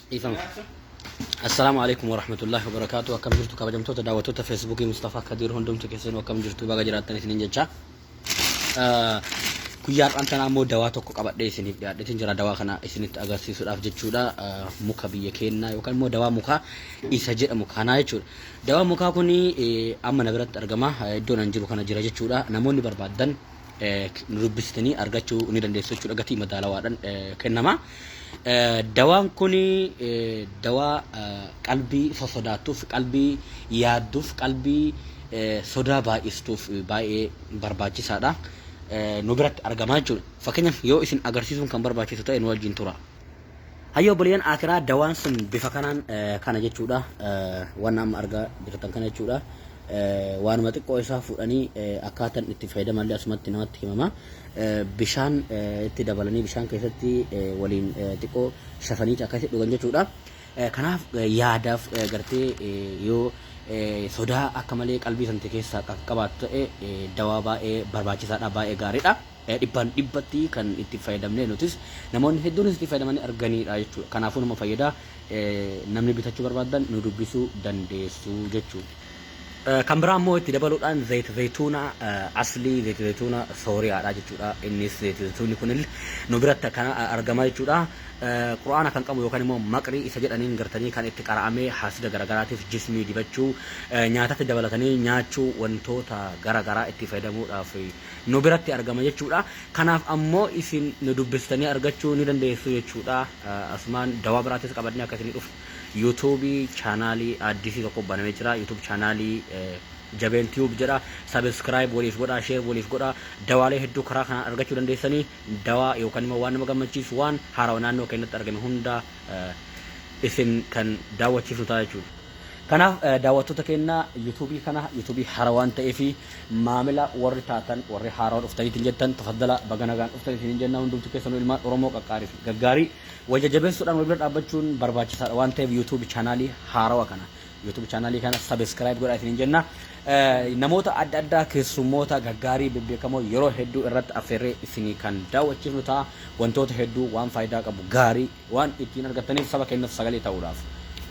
Dhiifama. Assalaamu alaikum warahmatullahi wabarakaatu. Akkam jirtu kabajamtoota daawwattoota Feesbuukii Mustafaa Kadiir hundumtu keessanuu akkam jirtu baga jiraattan isiniin jecha. Guyyaa har'aan tanaa immoo dawaa tokko qabadhee isiniif dhiyaadheetiin jira. Dawaa kana isinitti agarsiisuudhaaf jechuudha. Muka biyya keenyaa yookaan immoo dawaa mukaa isa jedhamu kanaa jechuudha. Dawaa mukaa kun amma na biratti argama. Iddoon an jiru kana jira jechuudha. Namoonni barbaaddan nu dubbistanii argachuu ni dandeessu jechuudha. Gatii madaalawaadhaan kennama. Dawaan kun dawaa qalbii sosodaattuuf, qalbii yaadduuf, qalbii sodaa baay'istuuf baay'ee barbaachisaadha. Nu biratti argama jechuudha. Fakkeenyaaf yoo isin agarsiisuun kan barbaachisu ta'e nu wajjin tura. Hayya obboleeyyan akiraa dawaan sun bifa kanaan kana jechuudha. Waan amma argaa jirtan kana jechuudha. Waanuma xiqqoo isaa fuudhanii akkaatan itti fayyadamallee asumatti namatti himama. Bishaan itti dabalanii bishaan keessatti waliin xiqqoo shafanii akkasitti dhugan jechuudha. Kanaaf yaadaaf gartee yoo sodaa akka malee qalbii sante keessaa qabaattu ta'e dawaa baay'ee barbaachisaadha baay'ee gaariidha. Dhibbaan dhibbatti kan itti fayyadamne nutis namoonni hedduunis itti fayyadamanii arganiidha jechuudha. Kanaafuu nama fayyada namni bitachuu barbaaddan nu dubbisuu dandeessu jechuudha. Kan biraa immoo itti dabaluudhaan zayita zayituuna aslii zayita zayituuna sooriyaadha jechuudha. Innis zayita zayituunni kun nu biratti kan argama jechuudha. Qur'aana kan qabu yookaan immoo maqrii isa jedhaniin gartanii kan itti qara'amee haasida garagaraatiif jismii dibachuu nyaatatti dabalatanii nyaachuu wantoota garagaraa itti fayyadamuudhaaf nu biratti argama jechuudha. Kanaaf ammoo isin nu dubbistanii argachuu ni dandeessu jechuudha. Asumaan dawaa biraatis qabannee akka isinii dhufu YouTube chaanaalii addisii tokko banamee jira. YouTube chaanaalii Jabeen Tube jedha. Subscribe waliif godhaa, share waliif godhaa. Dawaalee hedduu karaa kanaan argachuu dandeessanii dawaa yookaan immoo waan nama gammachiisu waan haarawa naannoo keenyatti argame hunda isin kan daawwachiifnu ta'a jechuudha. Kanaaf daawwattoota keenya YouTube kana YouTube haara waan ta'eef maamila warri taatan warri haarawa dhuftaniitiin jettan tafaddala baga nagaan dhuftan isiniin jenna hundumti keessanuu ilmaan Oromoo qaqqaarii fi gaggaarii wal jajjabeessuudhaan wal bira dhaabbachuun barbaachisaadha waan ta'eef YouTube chaanaalii haarawa kana YouTube chaanaalii kana subscribe godhaa isiniin jenna. Namoota adda addaa keessummoota gaggaarii bebbeekamoo yeroo hedduu irratti affeerree isinii kan daawwachiifnu ta'a. Wantoota hedduu waan faayidaa qabu gaarii waan ittiin argattaniif saba keenyaaf sagalee ta'uudhaaf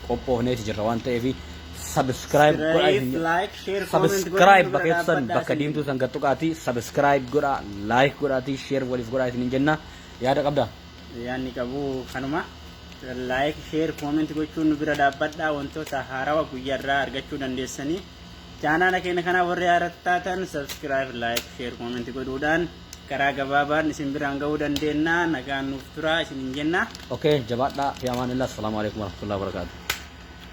qophoofneeti jirra waan ta'eef subscribe godhaa isin Subscribe, like, share, comment godhaa subscribe nu bakka bira ibsan dhaabbadhaa bakka isin diimtuu san gad tuqaatii subscribe godhaa like godhaatii share waliif godhaa isiniin jenna yaada qabdaa. Yaanni qabu kanuma. Like, share, comment gochuun nu bira dhaabbadhaa wantoota haarawa guyyaarraa argachuu dandeessanii. Chaanaala keenya kanaa warri haaraa taatan subscribe, like, share, comment godhuudhaan karaa gabaabaan isin biraan gahuu dandeenya. Nagaan nuuf turaa isiniin jenna. Okay, jabaadhaa fi amaanillah. Assalaamu alaikum warahmatullahi wabarakatuh.